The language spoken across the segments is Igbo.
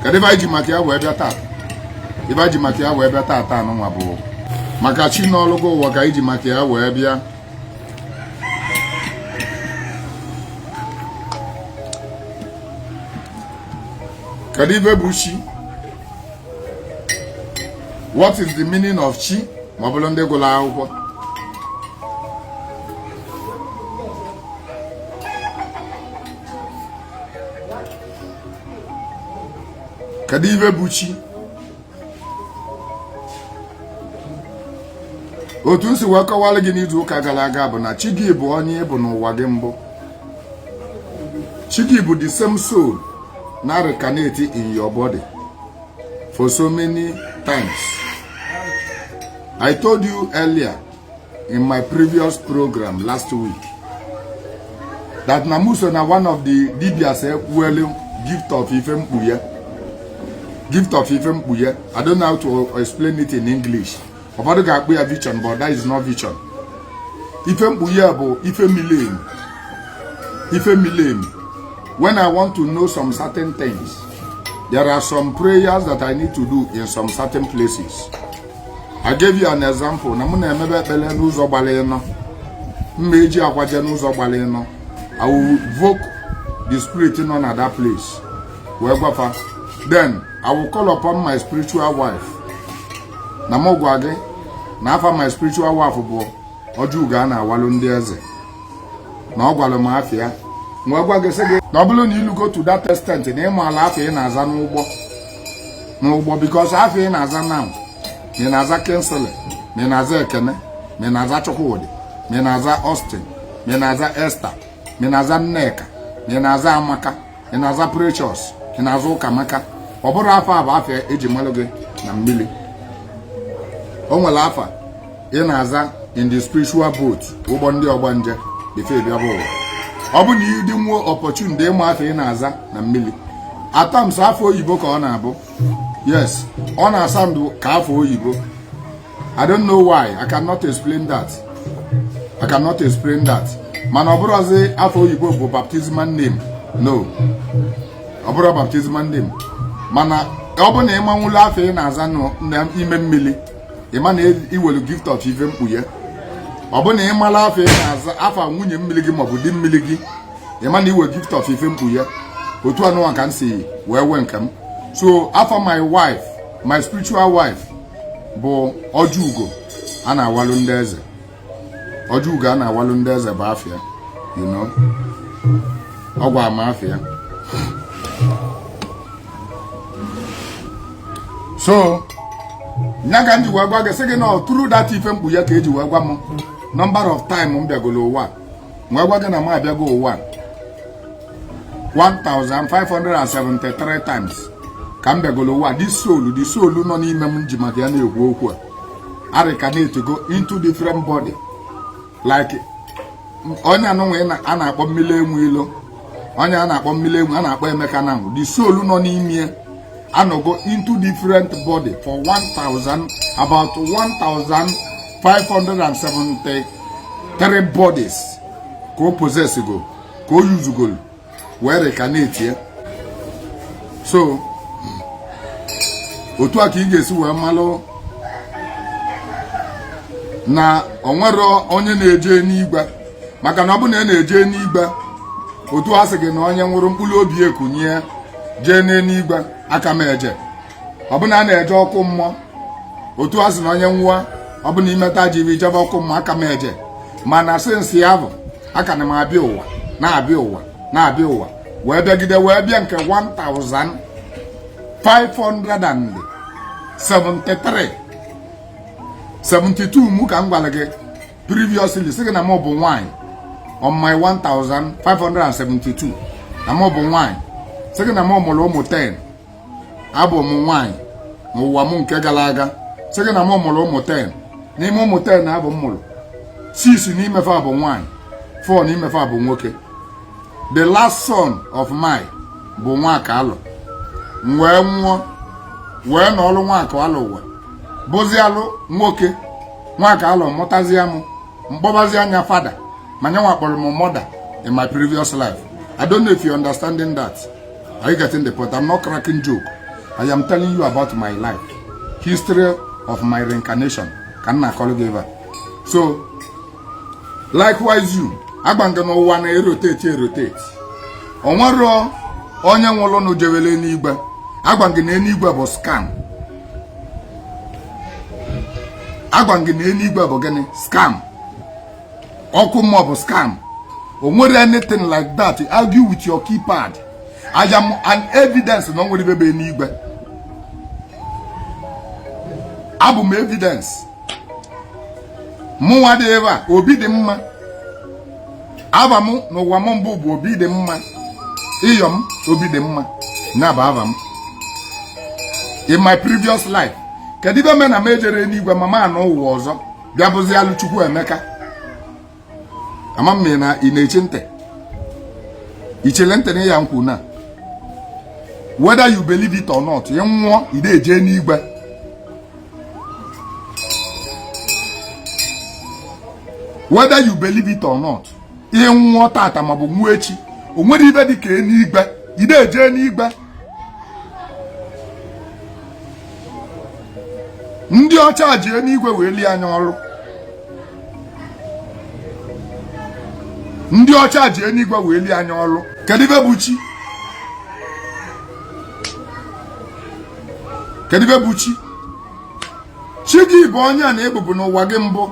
Kedu ife anyị ji maka ya wee bịa taata? Ife anyị ji maka ya wee bịa taata anụnwa bụ maka chi nọlụ gị ụwa ka anyị ji maka ya wee bịa. Kedu ife bụ chi? What is the meaning of chi ma ọ bụrụ ndị gụrụ akwụkwọ? Kedu ife bụ chi? Otu m si wee kọwara gị n'izu ụka gara aga bụ na chi gị bụ onye ị bụ n'ụwa gị mbụ. Chi gị bụ the same soul na reincarnate in your body for so many times. I told you earlier in my previous program last week that na mụ so na one of the dibias ekwuelu gift of ife mkpughe. Gift of ife mkpughe. I don't know how to explain it in English. Ụfọdụ ga-akpọ ya vision, but that is not vision. Ife mkpughe bụ ife mili emi. Ife mili emi. When I want to know some certain things, there are some prayers that I need to do in some certain places. I gave you an example. Na mụ na-emebe ekpere n'ụzọ gbara ịnọ. Mma eji akwa jee n'ụzọ gbara ịnọ. I will invoke the spirit nọ na that place. Wee gwa fa. Then I will call upon my spiritual wife. Na mụ gwa gị na afa my spiritual wife bụ Ojugo a na-awalụ ndị eze. Na ọ gwara m afa ya. Wee gwa gị sị gị na ọ bụrụ na ilugo to that extent na ịma ala afa ị na-aza n'ụgbọ n'ụgbọ, because afa ị na-aza now, ma ị na-aza Kingsley, ma ị na-aza Ekene, ma ị na-aza Chukwudị, ma ị na-aza Austin, ma ị na-aza Esther, ma ị na-aza Nneka, ma ị na-aza Amaka, ị na-aza Precious, ị na-aza Ụkamaka, ọ bụrụ afa a bụ afa eji malụ gị na mmiri. O nwere afa ị na-aza in the spiritual boat, ụgbọ ndị ọgbanje, before bịa bụ ụwa. Ọ bụ na ịdị nwuo opportunity ịma afa ị na-aza na mmiri. At times afa oyibo ka ọ na-abụ. Yes, ọ na-asa ndụ ka afa oyibo. I don't know why. I cannot explain that. I cannot explain that. Mana ọ bụrụzi afa oyibo bụ baptismal name. No. Ọ bụrụ baptismal name. Mana ọ bụ na ịmanwụlụ afa ị na-aza n'ime mmiri, ịma na iwelu gift of ife mkpughe. Ọ bụ na ịmala afa ị na-aza, afa nwunye mmiri gị maọbụ di mmiri gị, ịma na iwe gift of ife mkpughe. Otu anụnwa ka m si wee wee nke m. So afa my wife, my spiritual wife, bụ Ojugo a na-awalụ ndị eze. Ojugo a na-awalụ ndị eze bụ afa ya. Ọ gwa m afa ya. So nya ka m ji wee gwa gị sị gị na through that ife mkpughe ka eji wee gwa m number of time m bịagolo ụwa. Wee gwa gị na m abịago ụwa 1573 times ka m bịagolo ụwa. This soul, the soul nọ n'ime m ji maka ya na-ekwu okwu a, reincarnate go into different body, like onye anụnwa a na-akpọ mmiri enwe ilo, onye a na-akpọ mmiri enwe a na-akpọ Emeka na the soul nọ n'ime anọgo into different body for 1000, about 1573 bodies ka o possess go, ka o yuzugolu wee reincarnate ya. So otu a ka ị ga-esi wee malụ na o nwere onye na-eje n'igwe, maka na ọ bụ na ị na-eje n'igwe otu a sị gị na onye nwụrụ mkpụrụ obi ekunye jee n'eluigwe, aka m eje. Ọ bụ na a na-eje ọkụ mmụọ otu a sị na onye nwụọ, ọ bụ na imeta ji ibe ijebe ọkụ mmụọ, aka m eje. Mana since ya bụ aka na m abịa ụwa, na-abịa ụwa, na-abịa ụwa, wee bịagide wee bịa nke 1573 72 mụ ka m gwara gị previously sị gị na mụ bụ nwaanyị on my 1572, na mụ bụ nwaanyị, sị gị na mụ mụrụ ụmụ 10. Abụ m nwaanyị n'ụwa m nke gara aga. Sị gị na mụ mụrụ ụmụ 10. N'ime ụmụ 10 na abụ m mụrụ, 6 n'ime fa bụ nwaanyị, 4 n'ime fa bụ nwoke. The last son of mine bụ Nwaka Alụ. M wee nwụọ wee nọọlụ Nwaka Alụ ụwa, bụzialụ nwoke. Nwaka Alụ mụtazie m, mkpọbazi anya father, ma nyanwa kpọrọ m mother in my previous life. I don't know if you understanding that. Are you getting the point? I'm not cracking joke. I am telling you about my life, history of my reincarnation ka m na-akọrọ gị ebe a. So likewise you, agba gị n'ụwa na-erotate erotate. O nwero onye nwụrụ jewele n'igwe. Agwa gị na eluigwe bụ scam. Agwa gị na eluigwe bụ gịnị? Scam. Ọkụ mmụọ bụ scam. O nwere anything like that. Argue with your keypad. I am an evidence na o nwere ibe bụ eluigwe. Abụ m evidence. Mụnwa dị ebe a, obi dị mma. Aba m n'ụwa m mbụ bụ obi dị mma. Iyom obi dị mma na-aba aba m in my previous life. Kedu ibe me na m ejere n'igwe ma ma anụ ụwa ọzọ bịa bụzi alụ Chukwu Emeka? Ama m na ị na-eche ntị, ichele ntị na ya nkwu na whether you believe it or not, ị nwụọ ị na-eje n'igwe. Whether you believe it or not, ị nwụọ tata maọbụ nwụọ echi, o nwere ibe dị ka eluigwe, ị na-eje n'igwe. Ndị ọcha ji eluigwe wee lie anya ọrụ. Ndị ọcha ji eluigwe wee lie anya ọrụ. Kedu ibe bụ chi? Kedu ibe bụ chi? Chi gị bụ onye a na-ebubu n'ụwa gị mbụ.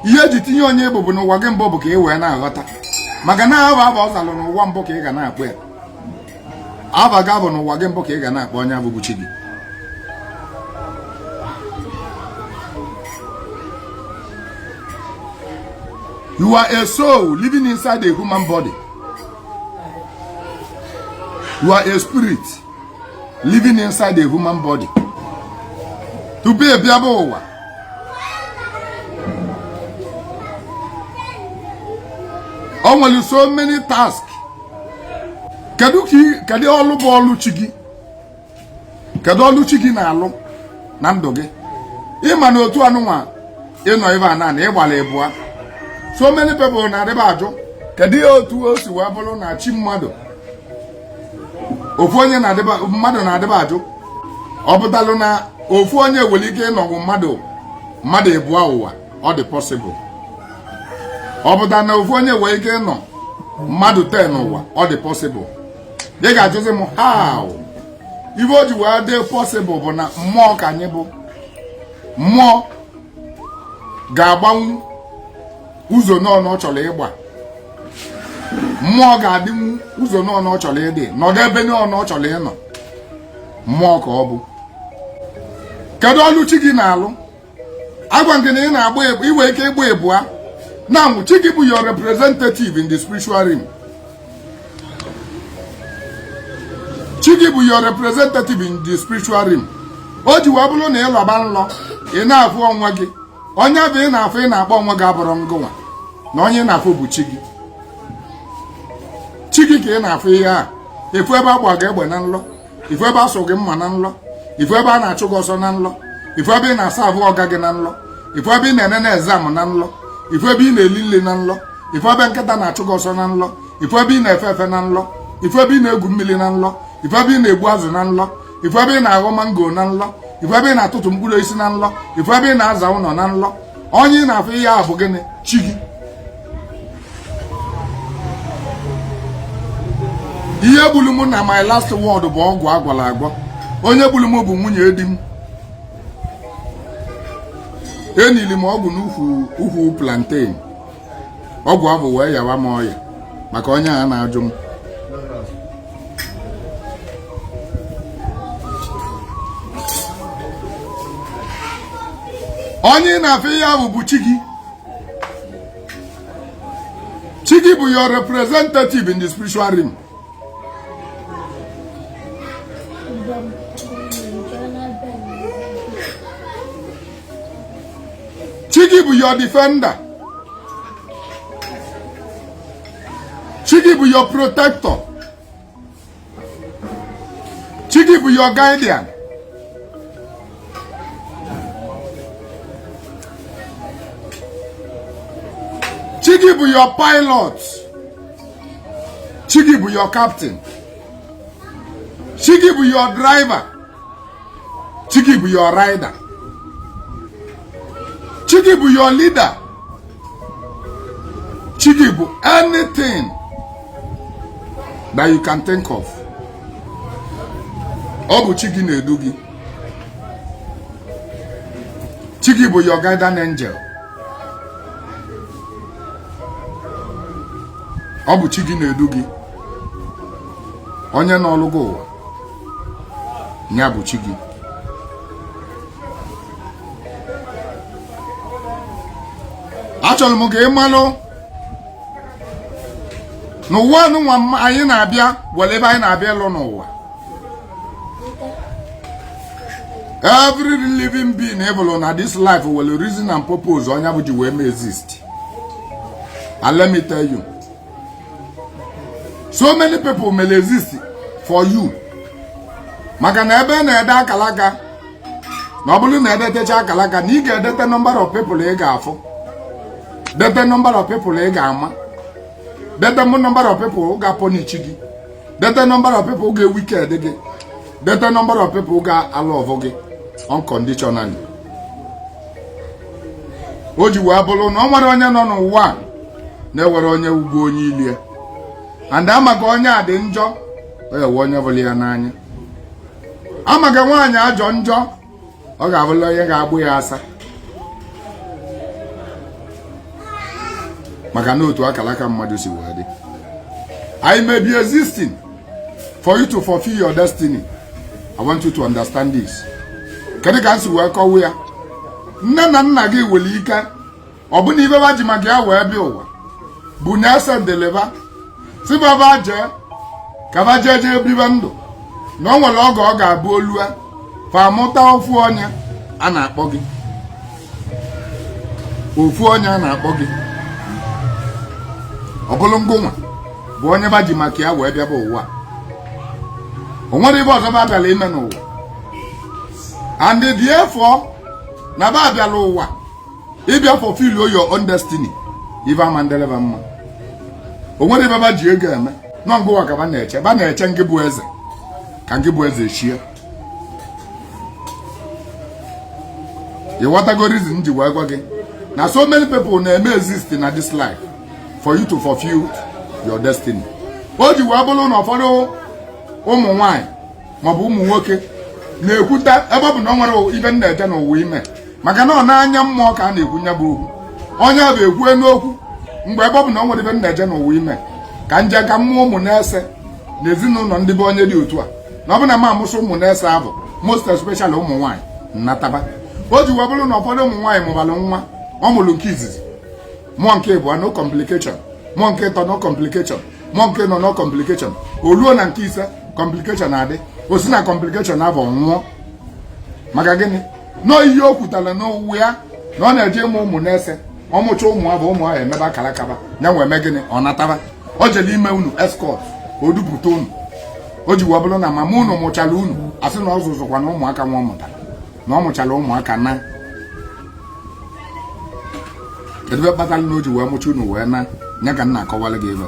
Ihe eji tinye onye ebubu n'ụwa gị mbụ bụ ka ị wee na-aghọta, maka na aba aba ọ zalụ n'ụwa mbụ ka ị ga na-akpọ ya. Aba ga bụ n'ụwa gị mbụ ka ị ga na-akpọ onye abụ bụ chi gị. You are a soul living inside a human body. You are a spirit living inside a human body. Tupu ị bịaba ụwa, o nwere so many tasks. Kedu kedu ọlụ bụ ọlụ chi gị? Kedu ọlụ chi gị na-alụ na ndụ gị? Ịma na otu anụnwa ịnọ ebe a na ịgbara ịbụa. So many people na-adịba ajụ kedu ihe otu o si wee bụrụ na chi mmadụ ofu onye na-adịba mmadụ na-adịba ajụ ọ pụtalụ na ofu onye nwere ike ịnọgwụ mmadụ mmadụ ịbụa ụwa. Ọ dị possible. Ọ pụtara na ofu onye nwere ike ịnọ mmadụ 10 ụwa. Ọ dị possible. Ị ga-ajụzi m how. Ife o ji wee dị possible bụ na mmụọ ka anyị bụ. Mmụọ ga-agbanwu ụzọ n'ọnụ ọ chọrọ ịgba. Mmụọ ga-adịnwu ụzọ n'ọnụ ọ chọrọ ịdị, nọdụ ebe n'ọnụ ọ chọrọ ịnọ. Mmụọ ka ọ bụ. Kedu ọlụ chi gị na-alụ? Agwa gị na ị na-agba iwe ike ịgba ịbụa. Now, chi gị bụ your representative in the spiritual realm. Chi gị bụ your representative in the spiritual realm. O ji wee bụrụ na ị lọba nlọ, ị na-afụ onwe gị. Onye bụ ị na-afụ ị na-akpọ onwe gị abụrụ ngụnwa, na onye ị na-afụ bụ chi gị. Chi gị ka ị na-afụ ihe a. Ifu ebe agba gị egbe na nlọ, ifu ebe asụ gị mma na nlọ, ifu ebe a na-achụ gị ọsọ na nlọ, ifu ebe ị na-asa ahụ ọga gị na nlọ, ifu ebe ị na-enene exam na nlọ, ifu ebe ị na-eli nri na nlọ, ifu ebe nkịta na-achụ gị ọsọ na nlọ, ifu ebe ị na-efe efe na nlọ, ifu ebe ị na-egwu mmiri na nlọ, ifu ebe ị na-egbu azụ na nlọ, ifu ebe ị na-aghọ mango na nlọ, ifu ebe ị na-atụtụ mkpụrụ osisi na nlọ, ifu ebe ị na-aza ụlọ na nlọ. Onye ị na-afụ ihe a bụ gịnị? Chi gị. Ihe gburu m na my last word bụ ọgwụ agwara agwọ. Onye gburu m bụ nwunye di m. Enili m ọgwụ n'ukwu ukwu plantain. Ọgwụ ahụ wee yawa m ọya maka onye a na-ajụ m. Onye ị na-afụ ihe ahụ bụ chi gị. Chi gị bụ your representative in the spiritual realm. Chi gị bụ your defender. Chi gị bụ your protector. Chi gị bụ your guardian. Chi gị bụ your pilot. Chi gị bụ your captain. Chi gị bụ your driver. Chi gị bụ your rider. Chi gị bụ your leader. Chi gị bụ anything that you can think of. Ọ bụ chi gị na-edu gị. Chi gị bụ your guardian angel. Ọ bụ chi gị na-edu gị. Onye nọlụ gị ụwa ya bụ chi gị. Achọrọ m ka ị malụ n'ụwa anụnwa anyị na-abịa were ebe anyị na-abịa ịlụ n'ụwa. Every living being ị bụrụ na this life nwere reason and purpose onye bụ ji wee mee exist. And let me tell you, so many people may exist for you. Maka na ebe na-ede akalaka, na ọ bụrụ na edetecha akalaka, na ị ga-edete number of people ị ga-afụ, dete number of people ị ga-ama, dete number of people ga-apunish gị, dete number of people ga-ewicked gị, dete number of people ga-alove gị unconditionally. O ji wee bụrụ na ọ nwere onye nọ n'ụwa na-ewere onye ugwu onye ilie, and amaghị onye a dị njọ, ọ ga-ewe onye bụrụ ya n'anya. Amaghị nwaanyị ajọ njọ, ọ ga-abụla onye ga-agbụ ya asa. Maka na otu akalaka mmadụ si wee dị. I may be existing for you to fulfill your destiny. I want you to understand this. Kedu ka m si wee kọwa ya? Nne na nna gị nwere ike ọ bụ na ibe ba ji maka ya wee bịa ụwa bụ na ese ndeleba si baba jee ka ba jee jee bibe ndụ, na ọ nwere oge ọ ga-abụ olue fa mụta ofu onye a na-akpọ gị, ofu onye a na-akpọ gị, ọ bụrụ ngụnwa bụ onye ba ji maka ya wee bịaba ụwa. O nwere ibe ọzọ ba bịara ime n'ụwa, and therefore na ba bịara ụwa ịbịa fulfill your own destiny. Ibe ama ndeleba mma, o nwere ibe ba ji ego eme nọ ngụwa ka ba na-eche, ba na-eche ngị bụ eze, ka ngị bụ eze chie. Ịghọtago reason ji wee gwa gị na so many people na-eme exist na this life for you to fulfill your destiny. O ji wee bụrụ na ụfọdụ ụmụ nwanyị maọbụ ụmụ nwoke na-ekwute ebe ọ bụ na ọ nwere ibe m na-eje n'ụwa ime, maka na ọ n'anya mmụọ ka a na-ekwu nya bụ okwu. Onye bụ ekwue n'okwu mgbe ebe ọ bụ na ọ nwere ibe m na-eje n'ụwa ime, ka nje ka mmụọ ụmụ na-ese na ezinụlọ ndị be onye dị otu a, na ọ bụ na m amụsị ụmụ na-ese abụ, most especially ụmụ nwaanyị nnataba. O ji wee bụrụ na ụfọdụ ụmụ nwaanyị mụbalụ nwa, ọ mụrụ nke izizi, mụọ nke ịbụọ, no complication, mụọ nke ịtọ, no complication, mụọ nke nọ, no complication, o ruo na nke ise, complication adị, o si na complication abụ nwụọ. Maka gịnị? Nọọ ihe o kwutara n'ụwa ya na ọ na-eje ịmụ ụmụ na-ese, ọmụcha ụmụ abụ, ụmụ ahụ emebe akarakaba ya nwee eme gịnị? Ọ nataba. O jere ime unu escort, o dupụta unu. O ji wee bụrụ na mama unu mụchara unu, asị na ọ zụzụkwa na ụmụaka nwa ọ mụtara, na ọ mụchara ụmụaka na kedu ebe kpatara na o ji wee mụcha unu wee na ya ka m na-akọwara gị ebe.